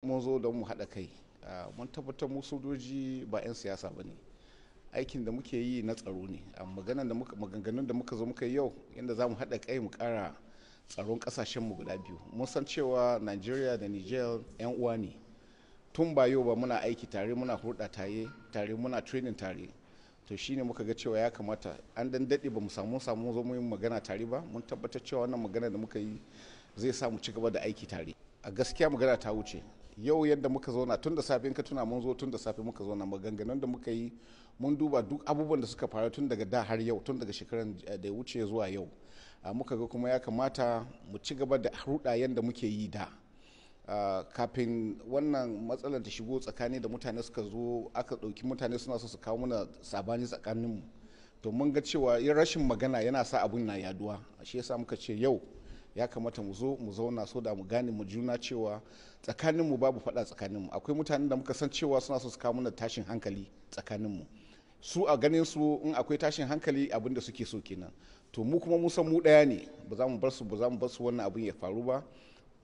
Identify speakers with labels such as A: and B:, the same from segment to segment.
A: Mun zo don mu haɗa kai. Mun tabbatar mu sojoji ba 'yan siyasa ba ne. Aikin da muke yi na tsaro ne. Maganganun da muka zo muka yi yau, yadda za mu haɗa kai mu ƙara tsaron ƙasashenmu guda biyu. Mun san cewa Nigeria da Niger 'yan uwa ne. Tun ba yau ba muna aiki tare, muna hulɗa tare, muna training tare. To shine muka ga cewa ya kamata an dan daɗe ba mu samu zo mu yi magana tare ba. Mun tabbatar cewa wannan magana da muka yi zai sa mu ci gaba da aiki tare. A gaskiya magana ta wuce. Yau yadda muka zauna tun da safe, in ka tuna mun zo tun da safe muka zauna, maganganun da muka yi, mun duba duk abubuwan da suka faru tun daga da har yau, tun daga shekaran da ya wuce zuwa yau. Muka ga kuma ya kamata mu ci gaba da hulɗa yadda muke yi da. Kafin wannan matsalar ta shigo tsakani da mutane suka zo aka ɗauki mutane suna so su kawo mana sabani tsakaninmu. To mun ga cewa yin rashin magana yana sa abun na yaduwa. Shi yasa muka ce yau ya kamata mu zo mu zauna so da mu gane mu juna cewa tsakaninmu babu faɗa tsakaninmu. Akwai mutanen da muka san cewa suna so su kawo mana tashin hankali tsakaninmu. Su a ganin su in akwai tashin hankali abin da suke so kenan. To mu kuma mun san mu ɗaya ne, ba za mu bar su, ba za mu bar su wannan abin ya faru ba.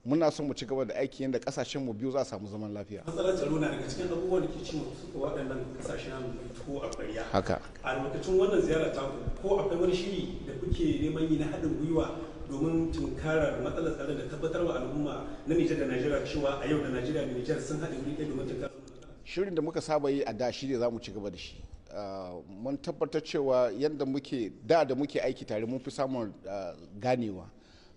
A: Muna son mu ci gaba da aiki yadda kasashen mu biyu za su samu zaman lafiya.
B: Matsalar tsaro na daga cikin abubuwan da ke ci su waɗannan kasashen tuwo a ƙwarya.
A: Haka.
B: A lokacin wannan ziyara ta ko akwai wani shiri da kuke neman yi na haɗin gwiwa domin tunkarar matsalar tsaro da tabbatar wa al'umma na Nijar da Najeriya cewa a yau da Najeriya da Nijar sun haɗe wuri ɗaya domin tunkarar?
A: Shirin da muka saba yi a da shi ne za mu ci gaba da shi. Mun tabbatar cewa yadda muke da da muke aiki tare mun fi samun ganewa.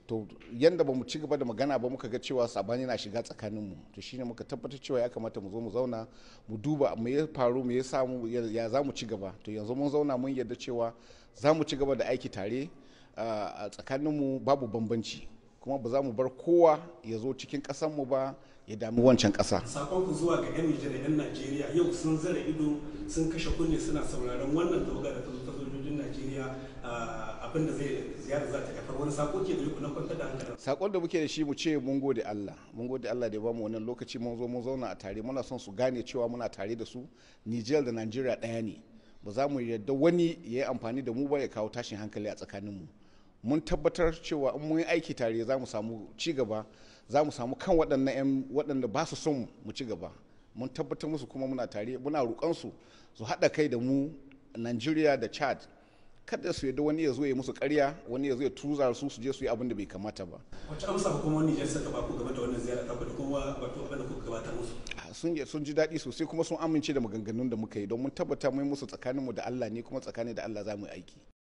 A: To yanda ba mu ci gaba da magana ba muka ga cewa sabani na shiga tsakaninmu. To shine muka tabbatar cewa ya kamata mu zo mu zauna mu duba me ya faru, me ya samu, ya za mu ci gaba. To yanzu mun zauna mun yarda cewa za mu ci gaba da aiki tare. A tsakaninmu babu bambanci, kuma ba za mu bar kowa ya zo cikin ƙasanmu ba ya dami wancan ƙasa.
B: Sakon ku zuwa ga 'yan Nijar da 'yan Najeriya yau sun zara ido sun kashe kunne suna sauraron wannan tawaga da ta zo ta sojojin Najeriya, abin da zai ziyara za ta haifar, wani sako ke gari ku na kwantar da hankali?
A: Sakon da muke da shi, mu ce mun gode Allah, mun gode Allah da ya bamu wannan lokaci mun zo mun zauna a tare. Muna son su gane cewa muna tare da su. Nijar da Najeriya ɗaya ne. Ba za mu yarda wani ya yi amfani da mu ba ya kawo tashin hankali a tsakaninmu. Mun tabbatar cewa in mun yi aiki tare za mu samu ci gaba, za mu samu kan waɗannan 'yan waɗanda ba su son mu ci gaba. Mun tabbatar musu kuma muna tare, muna roƙon su su haɗa kai da mu, Najeriya da Chad. Kada su yarda wani ya zo ya musu ƙarya, wani ya zo ya tuza su su je su yi abin da bai kamata ba.
B: Wace amsa hukumomin Nijar suka ba ku game da wannan ziyara ta ku da kuma wato abin da kuka gabatar musu?
A: Sun ji daɗi sosai kuma sun amince da maganganun da muka yi, don mun tabbata mun musu tsakaninmu da Allah ne, kuma tsakanin da Allah za mu yi aiki.